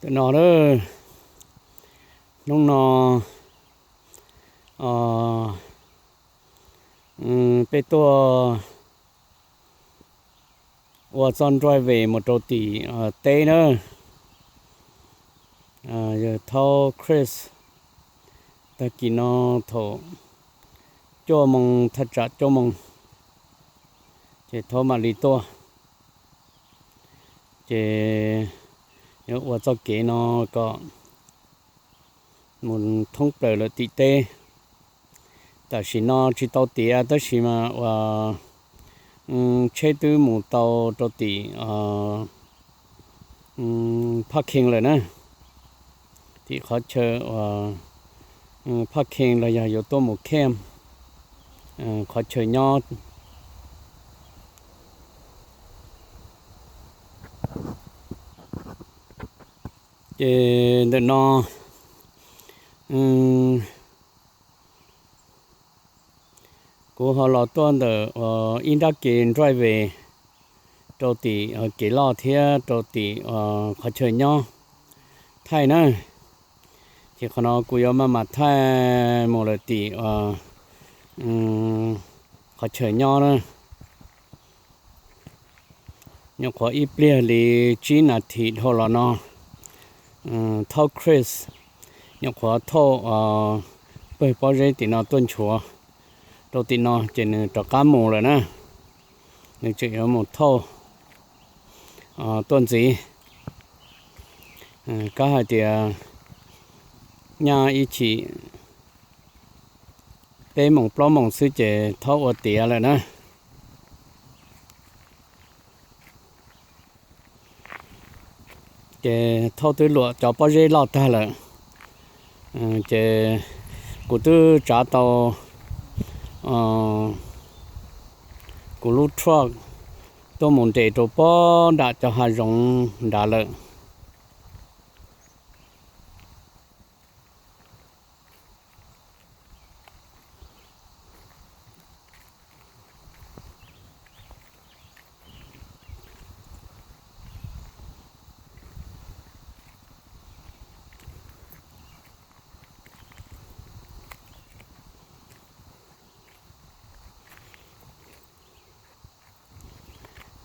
Tam no na, hnub no peb tuaj ua txoj drive mus rau tim teb na. Yog thaub Chris, tag kis no thaum cuaj moos thaj tsam cuaj moos, ces thaub mam li tuaj. Ces yuav ua txoj kev no kom mus thoob plaws lawm tim teb. Tam sim no tsis tau tiav tab sis mas uas tsheb twb mus tau rau tim parking lawm na, tim qhov chaw uas parking los yog yuav tuaj mus camp, qhov chaw nyob. Ces ntawm no kuv ho los tuaj ntawm ib nrab kev drive rau tim kev loj thiab rau tim qhov chaw nyob thaij na. Ces qhov no kuv yuav maj mam thaij mus lawm tim qhov chaw nyob na. Nyuam qhuav ib pliag li tsib nas this dhau los no, thaub Chris nyuam qhuav thauj pawg pob zeb tim no tuaj nchuav rau tim no ces nws rov qab mus lawm na. Nws tseem yuav mus thauj tuaj ntxiv. Kab hais tias nyaj ib chim peb moos plaub moos xwb ces thaub ua tiav lawm na. Ces thaub twb luam cov pob zeb loj tag lawm. Ces kuv twb tsav tau kuv lub truck tuaj mus nres rau pob nram cov hav zoov nrad lawm.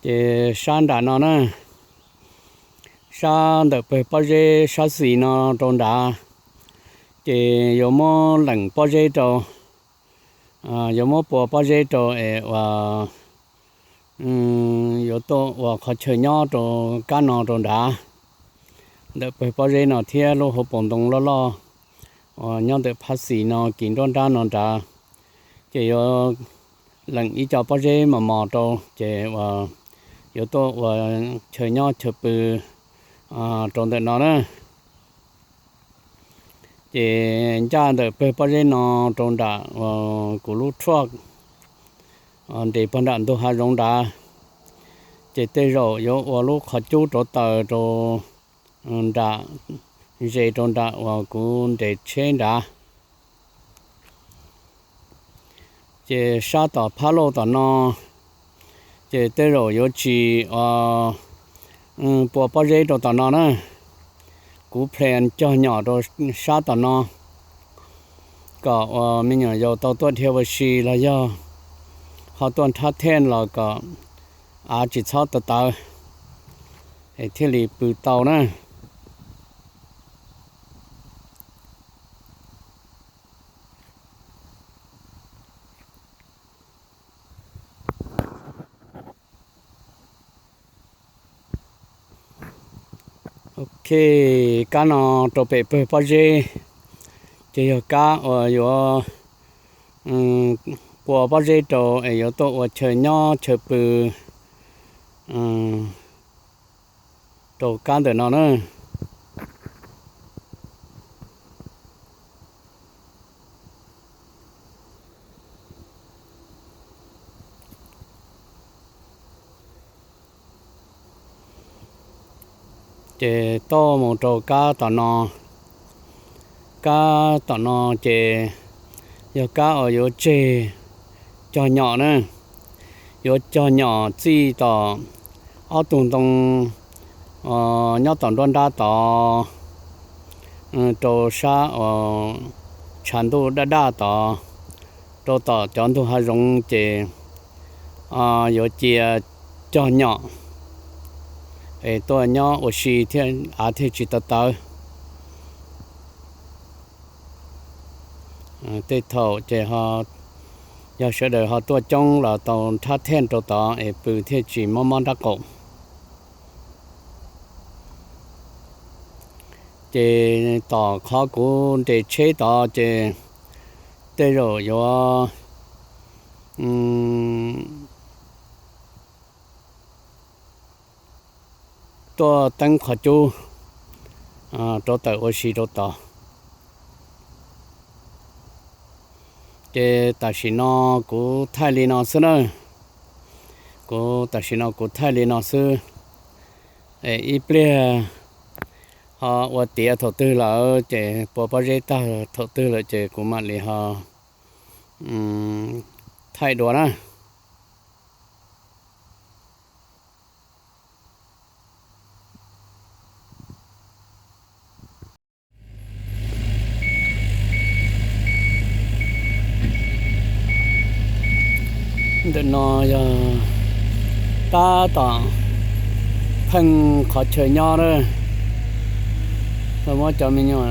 Ces sab nram no na, sab ntawm pawg pob zeb sab xis no rau nrad, ces yuav muab leem pob zeb rau, yuav muab pua pob zeb rau es uas yuav tuaj ua qhov chaw nyob rau kab no rau nrad. Ntawm pawg pob zeb no thiab lub hauv paus ntoo loj loj uas nyob ntawm phab xis no kis nruab nrab no nrad, ces yuav leem ib co pob zeb mos mos rau ces uas yuav tuaj ua chaw nyob chaw pw rau ntawm no na. Ces ncaj ntawm pawg pob zeb no rau nram kuv lub truck nres pog nram ntug hav zoov nrad, ces tej zaum yuav ua lub qhov cub rauv taws rau nram, ze rau nram uas kuv nres tsheb nrad. Ces sab tom phab lauj tom no, ces tej zaum yuav tsis pua pob zeb rau tom no na. Kuv plan cog nyom rau sab tom no, kom uas me nyuam yaus tau tuaj dhia ua si los yog ho tuaj nrhab theej los kom av tsis txhob tawv tawv es thiaj li pw tau na. Ok, kab no rau pem pawg pob zeb, ces yog kab uas yuav pua pob zeb rau es yuav tuaj ua chaw nyob chaw pw rau kab ntawm no na. Ces tuaj mus rau kab tom no, kab tom no ces yog kab uas yuav tseg cog nyom na. Yuav cog nyom txij tom ob tug ntoo nyob tom nruab nrab tod, rau sab tshav ntuj daj daj tod, rau tom cov ntug hav zoov ces yuav cia cog nyom es tuaj nyob ua si thiaj av thiaj tsis tawv tawv. Tej thaum ces yog sawv daws ho tuaj coob los tau nrhab thej rau tod es pw thiaj tsis mob mob nrab qaum. Ces tom qhov kuv nres tsheb tod ces tej zaum yuav tuaj teeb qhov cub rau tawm ua si rau tod. Ces tam sim no kuv thaij li no xwb na. Kuv tam sim no kuv thaij li no xwb. Ib pliag ho ua tiav thaum twg lawm ces pua pob zeb tag thaum twg lawm ces kuv mam li ho thaij dua na. Ntawm no yog tab tom pheej qhov chaw nyob na. Muab cov me nyuam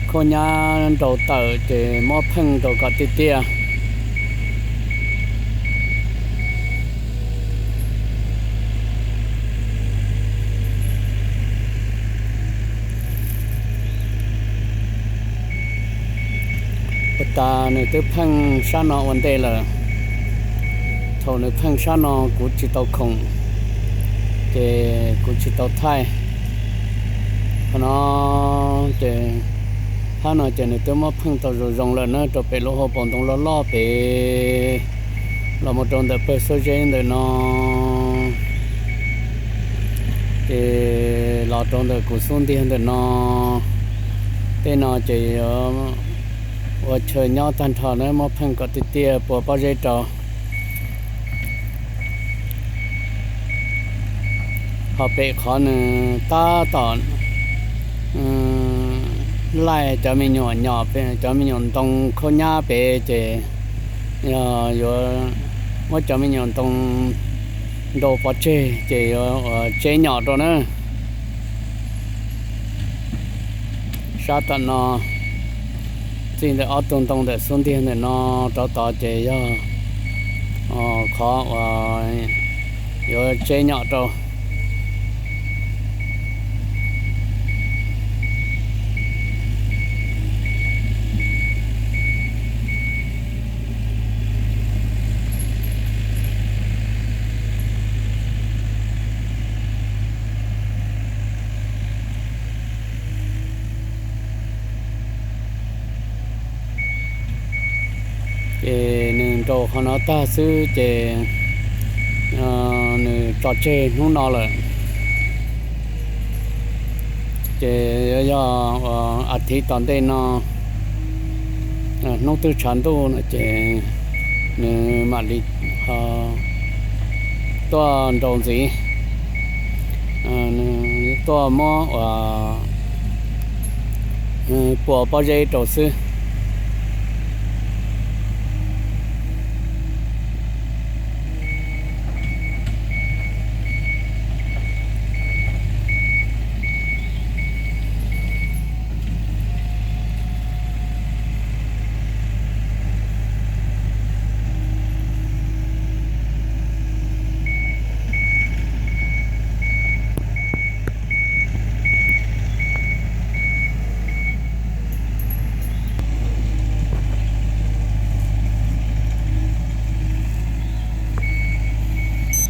khaub nyab nrau tawm ces muab pheej rau kom tiaj tiaj. Ua tas nws twb pheej sab no ua ntej lawm. Thaum nws pheej sab no kuv tsis tau khoom, ces kuv tsis tau thaij. Qhov no ces, phab no ces nws twb muab pheej tau zoo zoo lawm na, rau pem lub hauv paus ntoo loj loj pem los mus rau ntawm pawg xuab zeb ntawm no, ces los rau ntawm kuv xub ntiag ntawm no. Tej no ces yuav ua chaw nyob tag nrho na, muab pheej kom tiaj tiaj pua pob zeb rau. Ho pem qhov nws tab tom laij cov me nyuam nyom, cov me nyuam ntoo khaub nyab pem ces yog yuav muab cov me nyuam ntoo nrau pov tseg ces yuav ua tseb nyom rau na. Sab tom no, txij ntawm ob tug ntoo ntawm xub ntiag ntawm no rov tod ces yog qhov uas yuav tseb nyom rau. Ces nws nrau qhov no tag xwb ces nws tso tseg hnub no lawm. Ces yog as thiv tom ntej no, hnub twg tshav ntuj no ces nws mam li tuaj nrau ntxiv, tuaj muab ua pua pob zeb rau xwb.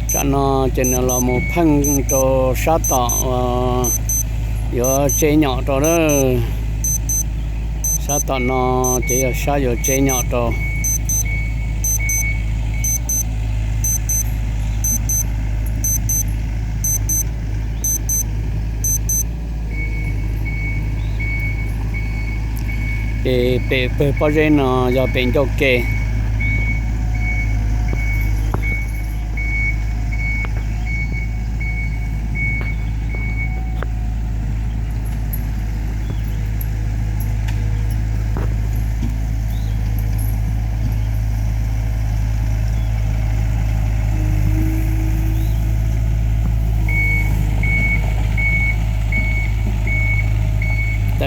Tsam no ces nws los mus pheej rau sab tom uas yuav tseb nyom rau lawm. Sab tom no ces yog sab yuav tseb nyom rau. Ces pem pawg pob zeb no yog pem ncauj ke.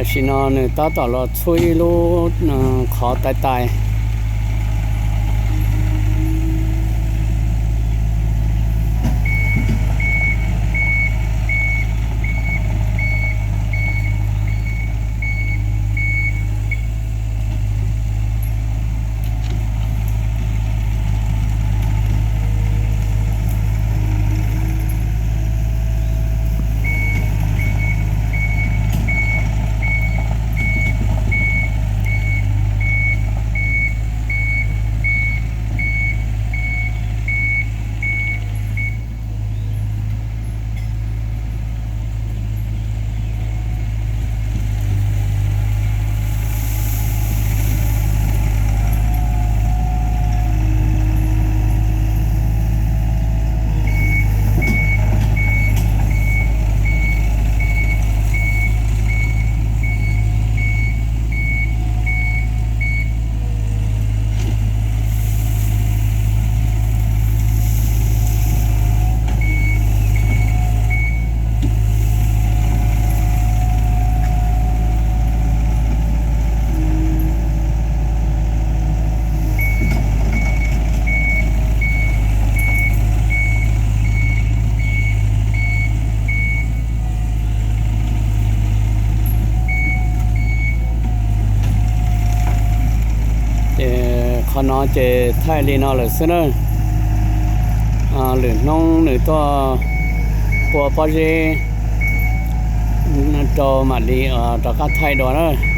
Tam sim no nws tab tom los txhub ib lub qhov tais tais. Ces qhov no ces thaij li no lawm xwb na. Lwm hnub nws tuaj ua pob zeb rau mam li rov qab thaij dua na.